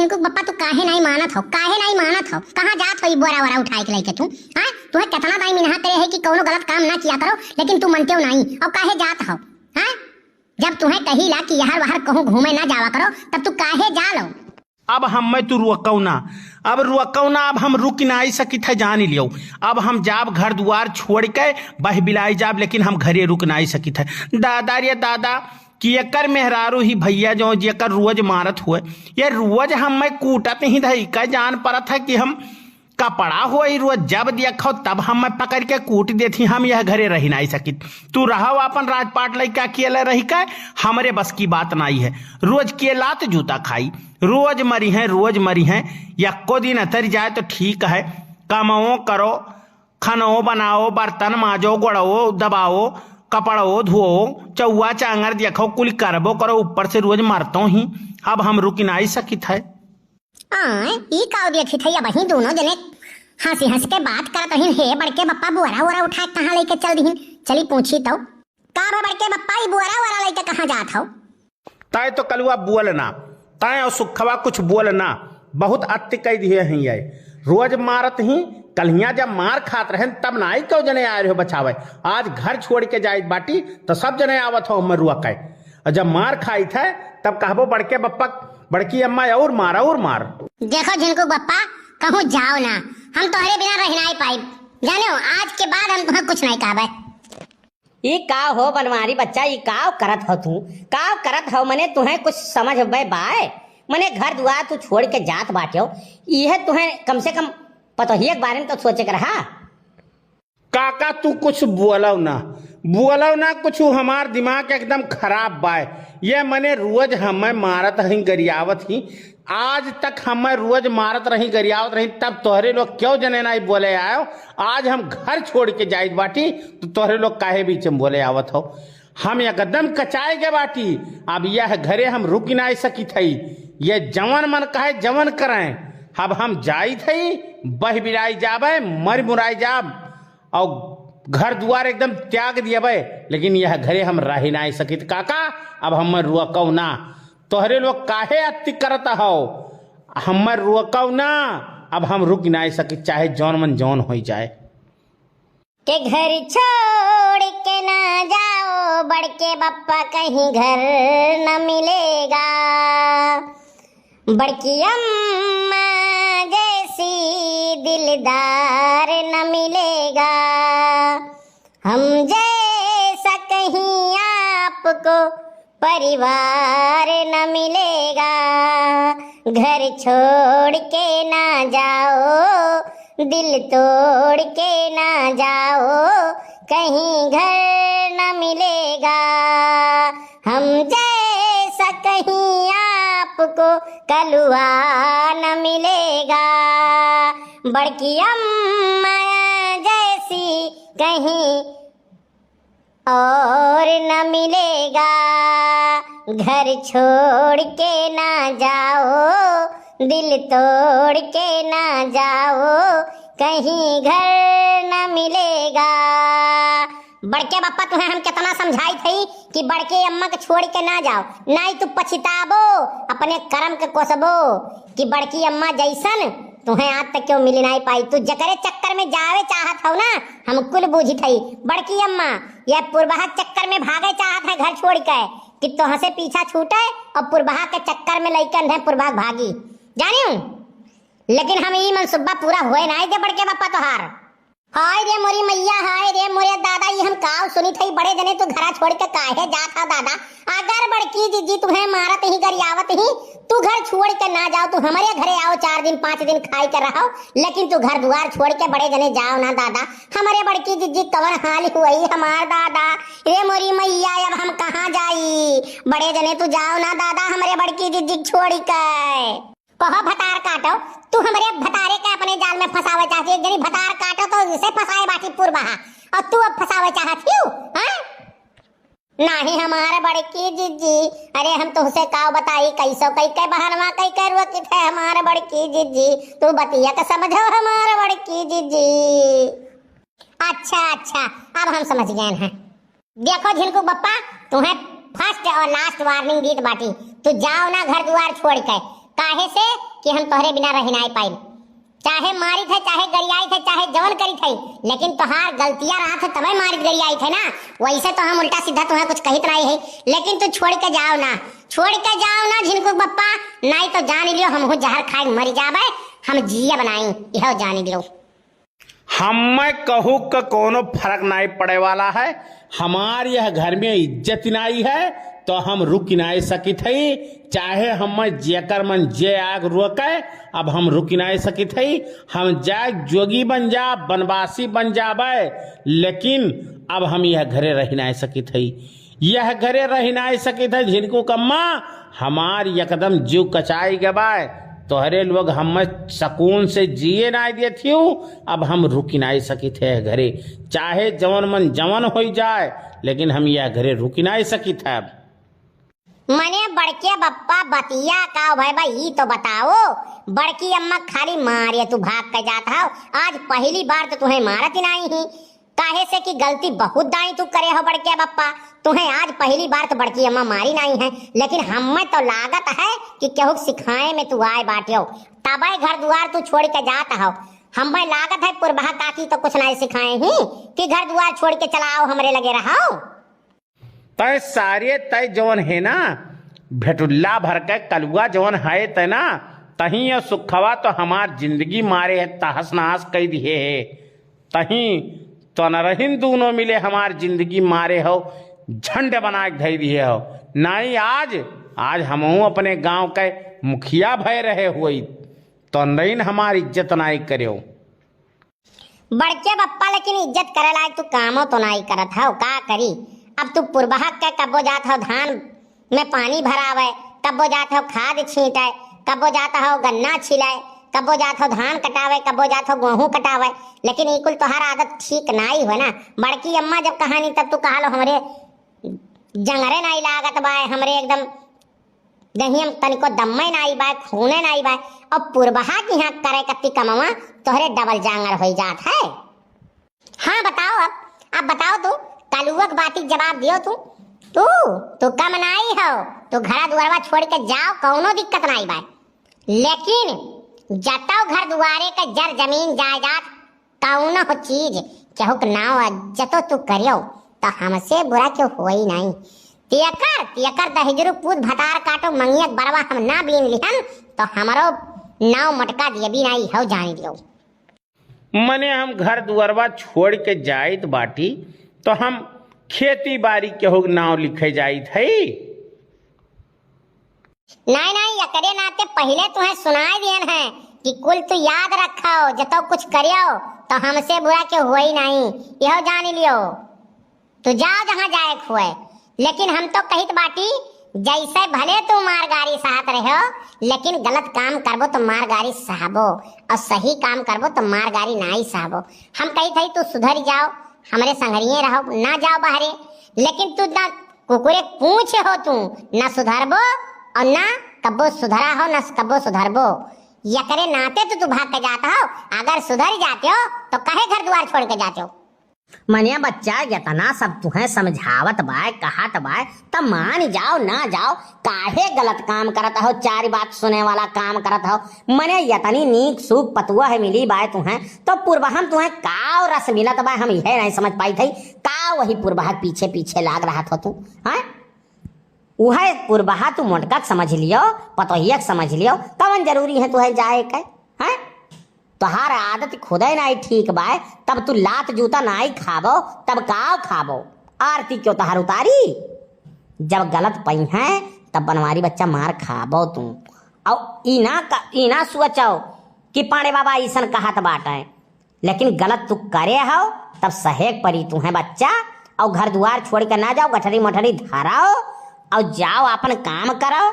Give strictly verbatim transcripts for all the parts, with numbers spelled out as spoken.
झिनकू बप्पा, तू काहे नाहीं मानत हो, काहे नाहीं मानत हो? कहाँ जात हो ई बोरा वोरा उठाए के लेके तू? हाँ, तुहे केतना दाई मिनहा करे है कि कौनो गलत काम ना किया करो, लेकिन तू मनते हो नाहीं। और काहे जात हो? हाँ, जब तुहे कही ला कि यहर वहर कहूँ घूमे ना जावा करो, तब तू काहे जा लो? अब हम्मे तू रोकौ ना, अब रोकौ ना, अब हम रुक नाई सकित है, जानी लियो। अब हम जाब घर दुआर छोड़ के, बह बिलाई जाब, लेकिन हम घरे रुक नाई सकित है। दादा रे दादा, कि एकर मेहरारू ही भैया जो जेकर रोज मारत हुए, ये रोज हम्मे कूटत ही धई का जान परत है कि हम कपड़ा होई रोज जब देखो तब हम्मे पकड़ के कूट देत ही, हम यह घरे रही नाई सकित। तू रहव अपन राजपाट लइका अकेले रही के, हमरे बस की बात नाई है। रोज के लात जूता खाई, रोज मरी हैं, रोज मरी हैं। यक्को दिन अतर जाए तो ठीक है, कमाओ करो, खानो बनाओ, बर्तन माजो, गोड़ो दबाओ, कपड़ो धोओ, चौआ चांगर देखो, कुल करबो करो, ऊपर से रोज मरतो ही। अब हम रुक नाई सकित है। आय, ई काव देखित है, अबहीं दोनों जने हँसी हँस के बात करत रहिन। हे बड़के बप्पा, बोरा वोरा उठा के कहाँ लेके चल दिहिन? चली पूछी तो। का भे बड़के बप्पा, ई बोरा वोरा लेके कहाँ जात हो? तय तो कलुआ बोल ना, तय और सुखवा कुछ बोल ना, बहुत अति कई दिए हैं ये। रोज मारत ही, कल्हिया जब मार खात रहेन तब नाई क्यों जने आए रहो बचावे। आज घर छोड़ के जाइत बाटी तो सब जने आवत हो हमर रुआ के। और जब मार खाइत है तब कहबो बड़के बप्पा, बड़की अम्मा और मार, और मार। देखो झिनकू बप्पा, कहूँ जाओ ना, हम तोहरे बिना रह नाई पाइब। जानो, आज के बाद हम तुम्हें कुछ नाई कहबे। ई का हो बनवारी बच्चा, ई का करत हो तू? का करत हो? मने तुहें कुछ समझ में बाय? मने घर दुआर तू छोड़ के जात बाट्यो, इहे तुहें कम से कम पतोहिए के बारे में तो सोचे के रहा। काका तू कुछ बोलव ना, बोलव ना कुछ, हमार दिमाग एकदम खराब बाय। ये मने रोज हमें मारत ही, गरियावत ही, आज तक हमें रोज मारत रही, गरियावत रही, तब तोहरे लोग क्यों जने नाई बोले आयो? आज हम घर छोड़ के जाइत बाटी, तो तोहरे लोग काहे बीच में बोले आवत हो? हम एकदम कचाए गए बाटी। अब यह घरे हम रुक नाई सकित हई। ये जवन मन कहे जवन करें। अब हम जाइत हई, बह बिराई जाबे, मर मुराई जाब, और घर दुआर एकदम त्याग दियबे, लेकिन यह घरे हम रह नाई सकित। काका, अब हम रुआ कौ ना, तोहरे लोग काहे अति करत हो? हमर रोकव ना, अब हम रुक नाई सकी, चाहे जौन मन जौन होई जाए। के घर छोड़ के ना जाओ, बड़के बप्पा कहीं घर न मिलेगा। बड़की अम्मा जैसी दिलदार न मिलेगा। हम जैसा कहीं आपको परिवार न मिलेगा। घर छोड़ के ना जाओ, दिल तोड़ के ना जाओ, कहीं घर न मिलेगा। हम जैसा कहीं आपको कलुआ न मिलेगा। बड़की अम्मा जैसी कहीं और न मिलेगा। घर छोड़ के ना जाओ, दिल तोड़ के ना जाओ, कहीं घर न मिलेगा। बड़के बप्पा तुहें हम केतना समझाइत हई कि बड़के अम्मा के छोड़ के ना जाओ, नाई तू पछिताबो, अपने करम के कोसबो कि बड़की अम्मा जैसन तुहें आज तक क्यों मिली नाई पाई। तू जकरे चक्कर में जावे चाहत हौ ना, हम कुल बूझित हई। बड़की अम्मा यह पुरबहा चक्कर में भागे चाहत है घर छोड़ के कि तोहसे पीछा छूटे और पुरबहा के चक्कर में लइके अंधे पुरबहा भागी। जानियो, लेकिन हम ई मनसुब्बा पूरा होए नाई दे बड़के बप्पा तोहार। हाय रे मोरी मैया, हाय रे मोरे दादा, ई हम काव सुनित हई, बड़े जने तू घरा छोड़ के काहे जात हौ दादा? अगर बड़की जिज्जी तुहें मारत ही, गरियावत ही, तू घर छोड़ के ना जाओ, तू हमरे घरे आओ, चार दिन पाँच दिन खाई के रहो, लेकिन तू घर दुआर छोड़ के बड़े जने जाओ ना दादा। हमरे बड़की जिज्जी कवन हाल हुई हमार दादा, रे मोरी मैया, अब हम कहाँ जाई? बड़े जने तू जाओ ना दादा, हमरे बड़की जिज्जी छोड़ के। कहो भतार काटो, तू हमरे भतारे के अपने जाल में फंसावे चाहती है। जनी भतार काटो तो इसे फंसाए बाटी पुरबहा, और तू अब फंसावे चाहत हियो, हाँ? नाही हमार बड़की जिज्जी, अरे हम तुहसे काव बताई, कैसो कई के बहनवा कई के रोकित है हमार बड़की जिज्जी, तू बतिया के समझो हमार बड़की जिज्जी। अच्छा, अच्छा, अब हम समझ गए हैं। देखो झिनकू बप्पा, तुहें first और last warning दीत बाटी, तू जाओ ना घर दुआर छोड़ के, काहे से कि हम तोहरे बिना रहि नाई पाइब। चाहे मारित है, चाहे गरियाइत है, चाहे जवन करित है, लेकिन तोहार गलतिया रहत है तबे मारित गरियाइत है ना। वैसे तो हम उल्टा सीधा तुहें कुछ कहित नाई है, लेकिन तू छोड़ के जाओ ना, छोड़ के जाओ ना झिनकू बप्पा, नाई तो जान लियो हमहू जहर खाए मरि जाबे, हम जियब नाई, यह जान लियो। हम्मे कहू क कौनो फरक नाई पड़े वाला है। हमार यह घर में इज्जत नाई है, तो हम रुकि नाई सकित हई। चाहे हम्मे जेकर मन जे आग रोके, अब हम रुकि नाई सकित हई। हम जाए जोगी बन जा, वनवासी बन जाबे, लेकिन अब हम यह घरे रहि नाई सकित हई। यह घरे रहि नाई सकित है झिनकू कम्मा, हमार एकदम जीव कचाई गबाय। तोहरे लोग हम्मे सकून से जिए नाई देथिउ, अब हम रुकि नाई सकित है घरे। चाहे जवन मन जवन होई जाए, लेकिन हम यह घरे रुकि नाई सकित है। मने बड़के बप्पा बतिया का भय बा, ई तो बताओ। बड़की अम्मा खाली मारे तू भाग के जात हौ। आज पहली बार तो तुहें मारत ही नाई ही। काहे से कि गलती बहुत दाई तू करे हो बड़के बप्पा, तुहें आज पहली बार तो बड़की अम्मा मारी नाई है, लेकिन हम्मे तो लागत है कि केहू सिखाए में तू आए बाट्यो, तबे घर दुआर तू छोड़ के जात हो। हम्मे लागत है पुरबहा काकी तो कुछ नाई सिखाए ही कि घर दुआर छोड़ के चला आओ, हमरे लगे रहो। तय सारे तय जवन है ना, भेटुल्ला भर के कलुआ जवन है तय ना, तहीं यह सुखवा तो हमार जिंदगी मारे है, तहस नहस कई दिए है। तहीं तनरहिन दूनो मिले हमार जिंदगी मारे हो, झंड बना के धई दिए हो। नाई आज, आज हमहू अपने गांव के मुखिया भय रहे हुई, तनरहिन हमार इज्जत नाई करेओ। बड़के बप्पा, लेकिन इज्जत करे लायक तू कामो तो नाई करत हौ, का करी? अब तू पुरबहक के कब्बो जात हौ धान में पानी भरावे, कब्बो जात हौ खाद छींटे, कब्बो जात हौ गन्ना छिले, कब्बो जात हौ धान कटावे, कब्बो जात हौ गेहूं कटावे, लेकिन ई कुल तोहार आदत ठीक नाई हो ना। बड़की अम्मा जब कहानी तब तू कहल हमरे जंगरे नाई लागत बाय, हमरे एकदम देहिया में तनिको दम्मे नाई बाय, खूने नाई बाय। अब पुरबहा की यहाँ करे कत्ती कमवा तोहरे डबल जांगर होई जात है। हाँ बताओ, अब अब बताओ तू, कलुआ के बाती के जवाब दियो तू। तू तू कम नाई हो, तू घरा दुआरवा छोड़ के जाओ, कौनो दिक्कत नाई बाय। लेकिन जतौ घर दुआरे के जर जमीन जायदाद कौनो चीज केहू के नाव इज्जतो तू करियो, तो हमसे बुरा केहू होई नाई। तेकर तेकर दहिजरू पूत भतार काटो मंगियक बरवा हम ना बीन लिहन, तो हमरो नाव मटका दियबी नाई हो जानी दियो। मने हम घर दुआरवा छोड़ के जाइत बाटी, तो हम खेती बारी केहू के नाव लिखे जाइत हई। नाई, नाई, एकरे नाते पहिले तुहें सुनाए दिहन है कि कुल तू याद रखो, जतौ कुछ करियो, तो हमसे बुरा केहू होई नाई, यहो जान लियो। तू जाओ जहाँ जाए के हुए, लेकिन हम तो कहित बाटी, जैसे भले तू मार गारी सहत रहो, लेकिन गलत काम करबो तो मार गारी सहबो, और सही काम करबो तो मार गारी नाई सहबो। हम कहित हई तू सुधर जाओ, हमरे संघरिये रहो, ना जाओ बाहरे, लेकिन तू ना कुकुरे पूछ हो तू, ना सुधरबो और ना कब्बो सुधरा हो, ना कब्बो सुधरबो। एकरे नाते तो तू भाग के जात हो, अगर सुधर जाते हो तो काहे घर दुआर छोड़ के जाते हो? मने बच्चा, एतना सब तुहें समझावत बाय, कहत बाय, तब मान जाओ ना जाओ, काहे गलत काम करत हो, चार बात सुने वाला काम करत हो। मने एतनी नीक सूख पतुआ है मिली बाय तुहें, तो पुरबहन तुहें काव रस मिलत बाय, हम यह नहीं समझ पाई थई, का वही पुरबहा के पीछे पीछे लाग रहत हो तू, हैं? उहे पुरबहा तू मोटका के समझ लियो, पतोहिया के समझ लियो, कवन जरूरी है तुहें जाए के, हैं? तोहार आदत खुदे नाई ठीक बाय, तब तू लात जूता नाई खाबो, तब काव खाबो? आरती क्यों तोहार उतारी? जब गलत पई हैं, तब बनवारी बच्चा मार खाबो तू। और ई ना क-, ई ना सोचो कि पांड़े बाबा अइसन कहत बाटे, लेकिन गलत तू करे हो, तब सहेक परी तुहें बच्चा। और घर दुआर छोड़ के ना जाओ, गठरी मठरी धराओ और जाओ, अपन काम करो।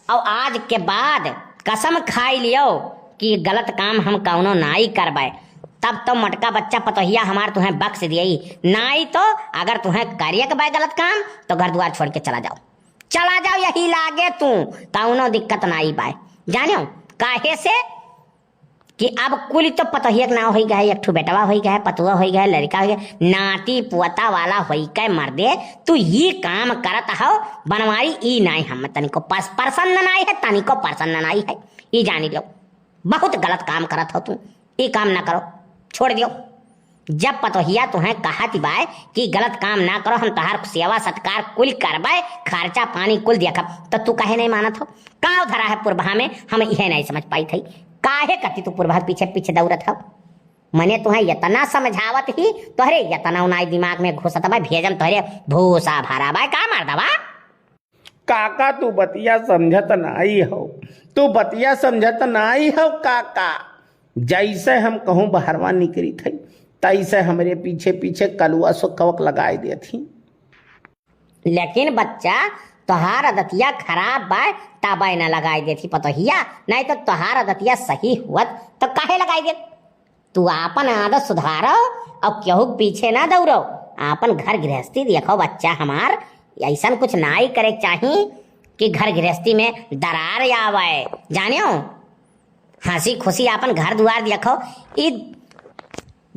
और आज के बाद कसम खाई लियो कि गलत काम हम कौनो नाई करबे। तब तो मोटका बच्चा पतोहिया हमार तुहें बख्श दियई, नाई तो अगर तुहें करिए के बा गलत काम तो घर दुआर छोड़ के चला जाओ, चला जाओ, यही लागे तू, कौनो दिक्कत नाई बाय। जानियो काहे से कि अब कुल तो पतोहिया के नाव होई गए, एक ठो बेटवा होई गए, पतुआ होई गए, लड़का होई गए, नाती पोता वाला होई के मर्दे, तू ई काम करत हो बनवारी, ई नाई हम तनिको पस-, प्रसन्न नाई है, तनिको प्रसन्न नाई है, ई जानी लो। बहुत गलत काम करत हो तू, ई काम ना करो, छोड़ दियो। जब पतोहिया तुहें कहत बाय कि गलत काम ना करो, हम तोहार सेवा सत्कार कुल करबै, खर्चा पानी कुल देखब, त तू काहे नहीं मानत हो? का धरा है पुरबहा में, हम इहे नहीं समझ पाइत हई। काहे कति तू पुरबहा के पीछे पीछे दौड़त हो? मने तुहें यतना समझावत ही, तोहरे यतना उनाई दिमाग में घुसत बा, भेजम तोहरे भूसा भरा बा, का मर्दवा? काका, तू बतिया समझत नाई हो, तू बतिया समझत नाई हो काका। जैसे हम कहूँ बहरवा निकरी थई, तैसे हमरे पीछे पीछे कलुआ सो कवक लगाए देत ही। लेकिन बच्चा, तोहार आदतिया खराब बा, तबे न लगाए देत ही पतोहिया, नहीं तो तोहार आदतिया सही हुअत तो काहे लगाए देत? तू आपन आदत सुधारो और केहू के पीछे ना दौड़ो। आपन घर गृहस्थी देखो बच्चा हमार, ऐसन कुछ नाई करे के चाही कि घर गृहस्थी में दरार आवे। जानियो, हंसी खुशी आपन घर दुआर देखो। ई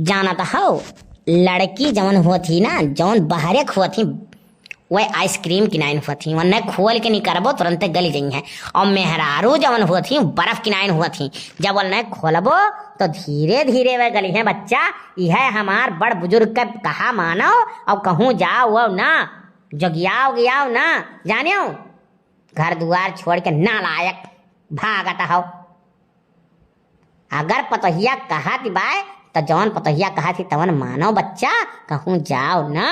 जानत हो, लड़की जवन होत ही ना, जवन बहरे के होत ही, वह आइसक्रीम किनाइन होत ही, वन्ने खोल के निकरबो तुरंते गली जइहें। और मेहरारू जवन होत ही बर्फ किनाइन होत ही, जब वन्ने खोलबो तो धीरे धीरे वह गली हैं बच्चा। यह हमार बड़ बुजुर्ग के कहा मानो और कहूँ जाओ वो ना, जोगियाओ गियाओ ना, जानियो घर दुआर छोड़ के नालायक भागत हो। अगर पतोहिया कहत बाय तो जवन पतोहिया कहत ही तवन मानो बच्चा, कहूँ जाओ ना।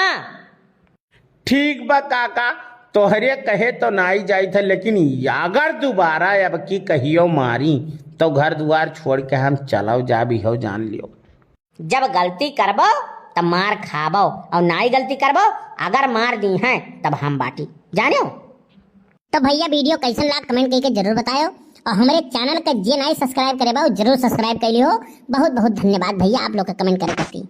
ठीक बा काका, तोहरे कहे तो नाई जाइत है, लेकिन अगर दोबारा अब की कहियो मारी तो घर दुआर छोड़ के हम चलो जाबी हो, जान लियो। जब गलती करबो तब मार खाबो और नाई गलती करबो, अगर मार दी हैं तब हम बाटी, जानियो। तो भैया वीडियो कैसन लाग कमेंट करके जरूर बतायो और हमरे चैनल के जे नाई सब्सक्राइब करे बा जरूर सब्सक्राइब कर लियो। बहुत बहुत धन्यवाद भैया आप लोग का कमेंट करे खातिर।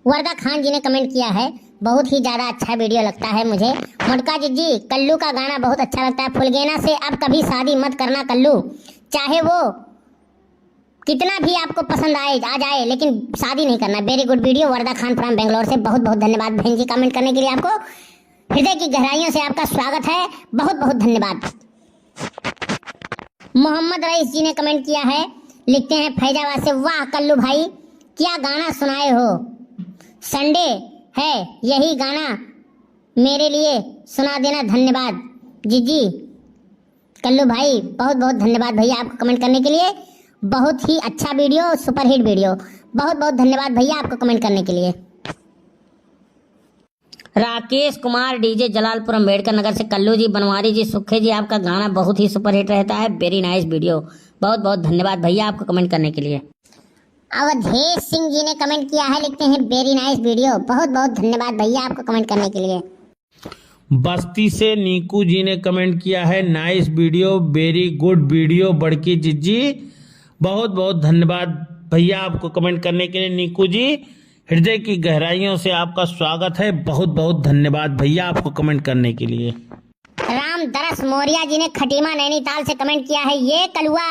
वर्दा खान जी ने कमेंट किया है, बहुत ही ज्यादा अच्छा वीडियो लगता है मुझे। मोटका जिज्जी, कल्लू का गाना बहुत अच्छा लगता है। फुलगेना से अब कभी शादी मत करना कल्लू, चाहे वो कितना भी आपको पसंद आए, आ जाए, लेकिन शादी नहीं करना। Very good video, वर्दा खान from बेंगलोर से। बहुत बहुत धन्यवाद बहन जी कमेंट करने के लिए, आपको हृदय की गहराइयों से आपका स्वागत है, बहुत बहुत धन्यवाद। मोहम्मद रईस जी ने कमेंट किया है, लिखते हैं फैजाबाद से, वाह कल्लू भाई क्या गाना सुनाए हो, संडे है यही गाना मेरे लिए सुना देना, धन्यवाद। जी जी कल्लू भाई बहुत बहुत धन्यवाद भैया आपको कमेंट करने के लिए, बहुत ही अच्छा वीडियो, सुपरहिट वीडियो, बहुत बहुत धन्यवाद भैया आपको कमेंट करने के लिए। राकेश कुमार डीजे जलालपुर अंबेडकर नगर से, कल्लू जी, बनवारी जी, सुखे जी, आपका गाना बहुत ही सुपरहिट रहता है, वेरी नाइस वीडियो, बहुत बहुत धन्यवाद भैया आपको कमेंट करने के लिए। अवधेश सिंह जी ने कमेंट किया है, लिखते हैं वेरी नाइस वीडियो, बहुत बहुत धन्यवाद भैया आपको कमेंट करने के लिए। बस्ती से नीकू जी ने कमेंट किया है, nice video, very good video बड़की जिज्जी, बहुत बहुत धन्यवाद भैया आपको कमेंट करने के लिए नीकू जी। हृदय की गहराइयों से आपका स्वागत है। बहुत बहुत धन्यवाद भैया आपको कमेंट करने के लिए। राम दरस मौर्या जी ने खटीमा नैनीताल से कमेंट किया है, ये कलुआ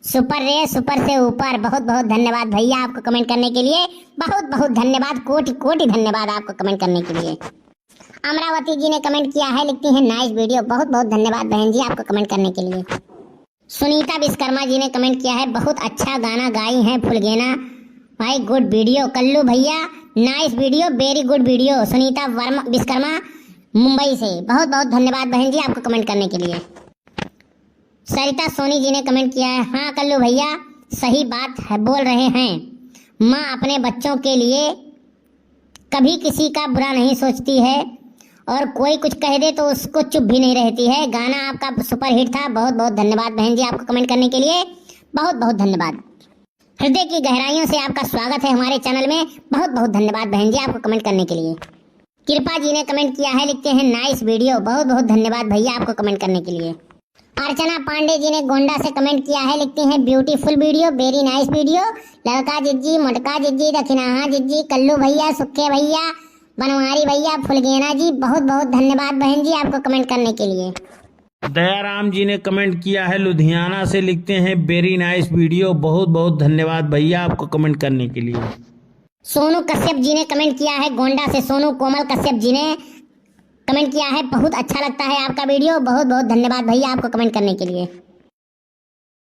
सुपर रे सुपर से ऊपर। बहुत बहुत धन्यवाद भैया आपको कमेंट करने के लिए, बहुत बहुत धन्यवाद, कोटि कोटि धन्यवाद आपको कमेंट करने के लिए। अमरावती जी ने कमेंट किया है, लिखती हैं नाइस वीडियो। बहुत बहुत धन्यवाद बहन जी आपको कमेंट करने के लिए। सुनीता विश्वकर्मा जी ने कमेंट किया है, बहुत अच्छा गाना गाई हैं फुलगेना भाई, गुड वीडियो कल्लू भैया, nice video, very good video. Sunita Verma Vishwakarma Mumbai से, बहुत बहुत धन्यवाद बहन जी आपको कमेंट करने के लिए। सरिता सोनी जी ने कमेंट किया है, हाँ कल्लू भैया सही बात है बोल रहे हैं, माँ अपने बच्चों के लिए कभी किसी का बुरा नहीं सोचती है और कोई कुछ कह दे तो उसको चुप भी नहीं रहती है। गाना आपका सुपरहिट था, बहुत बहुत धन्यवाद बहन जी आपको कमेंट करने के लिए, बहुत बहुत धन्यवाद। हृदय की गहराइयों से आपका स्वागत है हमारे चैनल में, बहुत बहुत धन्यवाद बहन जी आपको कमेंट करने के लिए। कृपा जी ने कमेंट किया है, लिखते हैं नाइस वीडियो, बहुत बहुत धन्यवाद भैया आपको कमेंट करने के लिए। अर्चना पांडे जी ने गोंडा से कमेंट किया है, लिखती हैं beautiful video, very nice video. ललका जिज्जी, मोटका जिज्जी, दखिनाहा जिज्जी, कल्लू भैया, सुखे भैया, बनवारी भैया, फुलगेना जी, बहुत बहुत धन्यवाद बहन जी आपको कमेंट करने के लिए। दयाराम जी ने कमेंट किया है लुधियाना से, लिखते हैं वेरी नाइस वीडियो, बहुत बहुत धन्यवाद भैया आपको कमेंट करने के लिए। सोनू कश्यप जी ने कमेंट किया है गोंडा से, सोनू कोमल कश्यप जी ने कमेंट किया है, बहुत अच्छा लगता है आपका वीडियो, बहुत बहुत धन्यवाद भैया आपको कमेंट करने के लिए।